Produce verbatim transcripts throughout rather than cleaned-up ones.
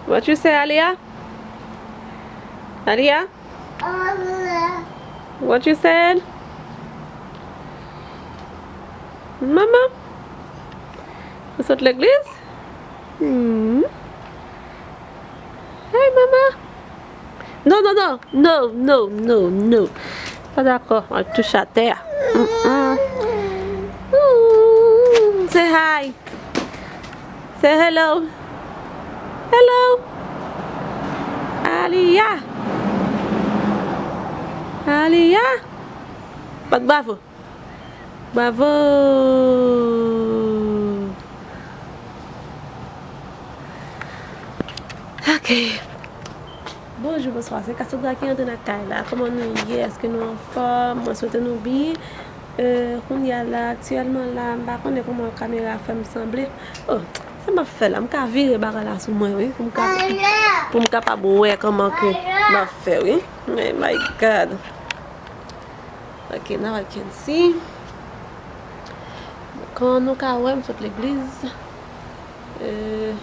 What you say, Alia? Alia? What you said? Mama? Ou sot legliz? Hmm. Hey, mama. Non, non, non. No, no, no, no. Pa dakò. Al touche atè a. Mm-mm. Ooh, say hi. Say hello. Hello. Alia. Alia. Bat bravo. Bravo. Ok. Bonjou, bonswa. Se Cassandra ki antre nan kay la. Kòman nou ye? Èske nou anfòm? Mwen swete nou byen. Euh, kounye a la, aktyèlman la, m pa konnen kòman kamera fè m sanble. Oh, sa m ap fè la? M ka vire bagay la sou mwen, wi. Pou m ka, pou m kapab wè kòman ke m ap fè, wi. Oh my God. Ok, now I can see. Kon nou ka wè, m sot legliz. Euh,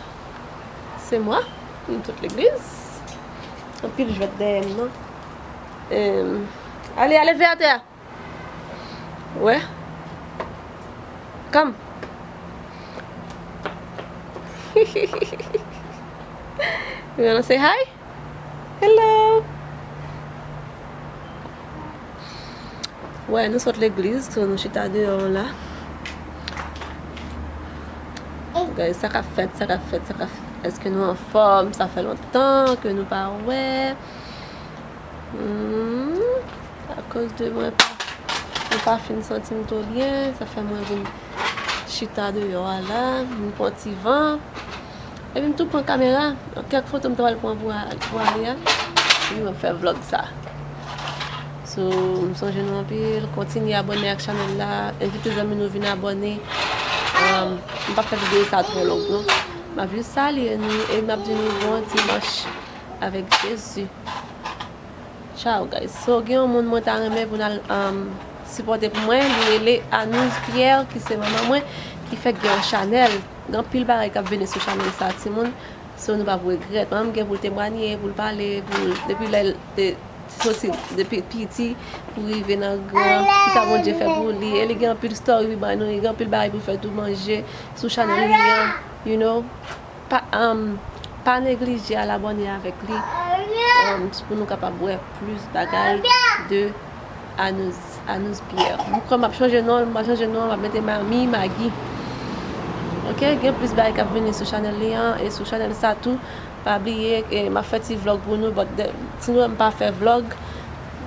se mwa, m sot legliz. Anpil jwèt dèyè m, non. Euh, ale, ale, leve atè a. Wè. Come. You wanna say hi? Hello. Wè, nou sot legliz, so nou chita deyò la. Guys, sa k ap fèt, sa k ap fèt, sa k ap fèt. Èske nou anfòm? Sa fè lontan ke nou pa wè. Hmm. Akoz de mwen pa, mwen pa fin santi m twò byen, sa fè mwen vin chita deyò a la, vin pran ti van. Epi m tou pran kamera. Kèk foto m ta pral pran pou a-, pou ale a. Epi m ap fè vlòg sa. So, m sonje nou anpil. Kontinye abòne ak chanèl la. Envite zanmi nou vin abòne. Um, m p ap fè videyo sa twò long, non. M ap jis salye nou e m ap di nou bon dimanch avèk Jezi. Ciao, guys. So, gen yon moun mwen ta renmen pou n al, um, sipòte pou mwen. Li rele Anouz Pierre, ki se manman mwen, ki fèk gen yon chanèl. Gen anpil bagay k ap vini sou chanèl sa, timoun. So, nou p ap regrèt. Manman m gen pou l temwanye, pou l pale, pou l, depi lè l te soti, depi piti, pou rive nan gran, ki sa Bondye fè pou li. E li gen anpil story pou bay nou, li gen anpil bagay pou l fè tou, manje sou chanèl li an, you know. Pa, um, pa neglije al abòne avèk li, um, pou nou kapab wè plis bagay de Anouz, Anouz Pierre. M kwè m ap chanje non, m ap chanje non, m ap mete Mami Magi. Ok, gen plis bagay k ap vini sou chanèl li an, e sou chanèl sa tou, pa bliye, e, m ap fè ti vlòg pou nou, but de, si nou wè m pa fè vlòg,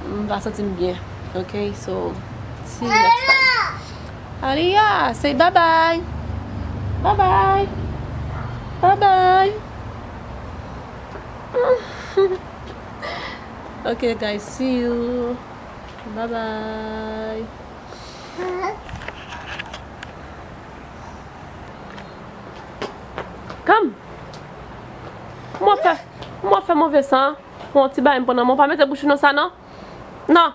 m pa santi m byen. Ok, so, see you next time. Alia, say bye bye. Bye bye. Bye bye. Ok, guys, see you. Bye bye. Come. Kòman w fè, kòman w fè move san? Pran yon ti bagay m pran nan men w. Pa mete bouch ou nan sa, non. Non.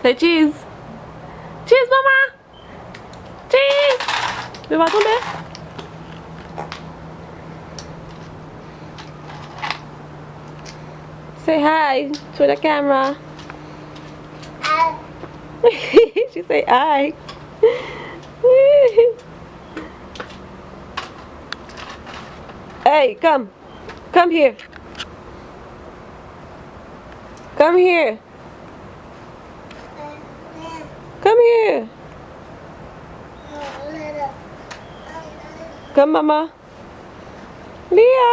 Say cheese. Cheese, mama. Cheese. Yo pa tonbe. Say hi to the camera. She say hi. Hey, come. Come here. Come here. Come here. Come, mama. Lia.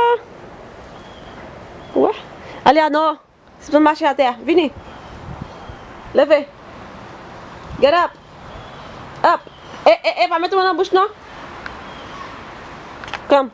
Wè. Alia, non. Sispann mache atè a. Vini. Leve. Get up. Up. E, e, e, pa mete men nan bouch, non. Come.